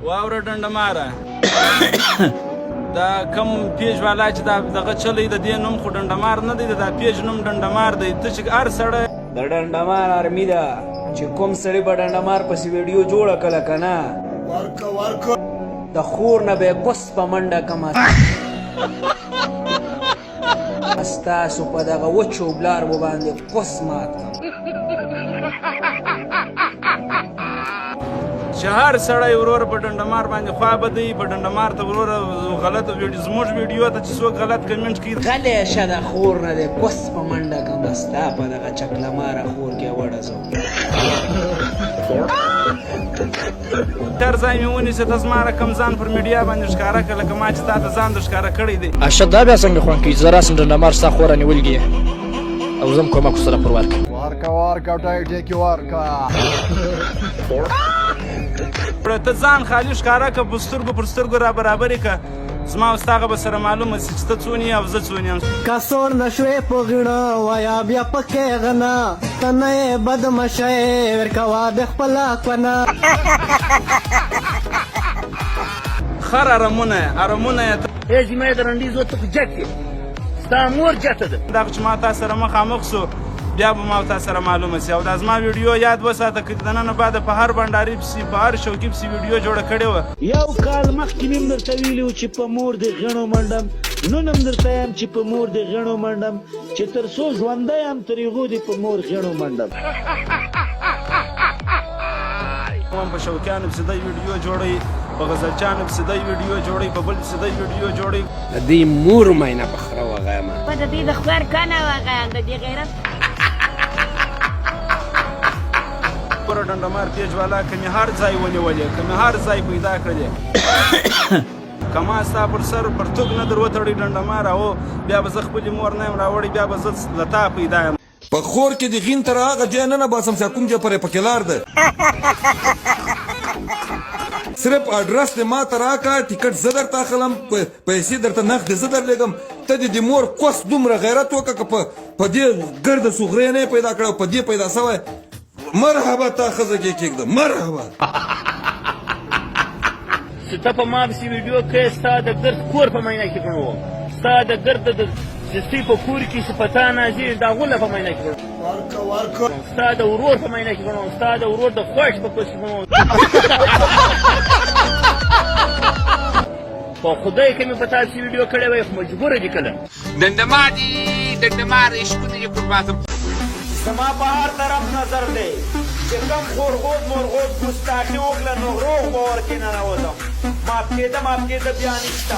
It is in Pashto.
واوره ډنډماره دا کم پیج والا چې دا دغه چلی د دې نوم خو ډنډمار نه دی، دا پیج نوم ډنډمار دی. ته چې هر سړی د ډنډمار آرمي ده چې کوم سړي په ډنډمار پسې ویډیو جوړه کړه که نه ورکه ورکه د خور نه به یې کوس په منډه کمه. ستاسو په دغه وچو بلارو باندې کوس مات کړم. چې هر سړی ورور په ډنډمار باندې خوا بدوي، په ډنډمار ته ورور غلط ویډیو، زموږ ویډیو ته چې څوک غلط کمنټ کوي، غلی شه، د خور نه دی کوس په منډه کړم، ستا په دغه چکله ماره خور کې وړزوم. هر ځای مې ونیسه، ته زما رقم ځان پر میډیا باندې ښکاره کړه لکه ما چې تا ته ځان در ښکاره کړی دی. اشد دا بیا څنګه خوند کوي؟ زه راسم ډنډمار ستا خور رانیولګي او زه هم کومک ورسره پر ورکړم. ورکه ورکه ټای ټیکی ورکه. ته ځان خالي ښکاره که، په سترګو پر سترګو را برابرې که، زما او ستا هغه به سره معلومه سي چې ته څون یې او زه څون یم. که سوړ نه شوې په غیڼه وایا بیا پکې غنه، ته نه یې بدمشه ورکوه د خپله کونه. خر ارمونه یې، ارمونه یې ته. ای زما د رنډي زوی، ته خو جت یې، ستا مور جته ده. دا خو چې ما تا سره مخامخ سو بیا به ما او تا سره معلومه سي. او دا زما ویډیو یاد وساته، که دننه بعد په هر بنډاري پسې په هر شوکي پسې ویډیو جوړه کړې وه. یو کال مخکې مې هم درته ویلي وو چې په مور دې غیڼو منډم، نن هم درته یم چې په مور دې غیڼو منډم، چې تر څو ژوندی یم تر هغو دې په مور غیڼو منډم. هم په شوکیانو پسې دی ویډیو جوړوي، په غزلچانو پسې دی ویډیو جوړوي، په بل پسې دی ویډیو جوړوي. د دې مور ماینه په خره وغیم. په د دې د خور کنه وغیم د دې غیرت. ګوره ډنډمار پیج والا، که مې هر ځای ونیولې، که مې هر ځای پیدا کړلې، که ما ستا پر سر پرتوګ نه در وتړی ډنډمار، او بیا به زه خپلې مور نه یم راوړی، بیا به زه له تا پیدا یم. په خور کې د غین تر هغه ځای نه نه باسم چې کوم ځای پرې پکې لار ده. صرف اډرس دې ما ته راکړه، ټیکټ زه درته اخلم، پیسې درته نغدې زه درلېږم. ته دې د مور کوس دومره غیرت وکړه که په دې ګرده سوغرې نه پیدا کړی او په دې پیدا سوی. مرحبا، تا ښځه کې کېږده، مرحبا. چې ته په ما پسې ویډیو کوې، ستا د ګرد کور په ماینه کې کڼو، ستا د ګرد د سستۍ په کور کې چې په تا نازېږي د هغو له په ماینه کې کڼو، ورکه ورکه ستا د ورور په ماینه کې کڼو، ستا د ورور د خوښ په پسې کڼو. په خدای که مې په تا پسې ویډیو کړې وای، خو مجبوره دي کله. ډنډمار دي، ډنډمار عشقونه دې قربان سم. زما په هر طرف نظر دی، چې کم خورغود مورغود ګستاخي وکړه نو روغ به ورکې ننوځم. معاف کېده معاف کېده بیا نشته.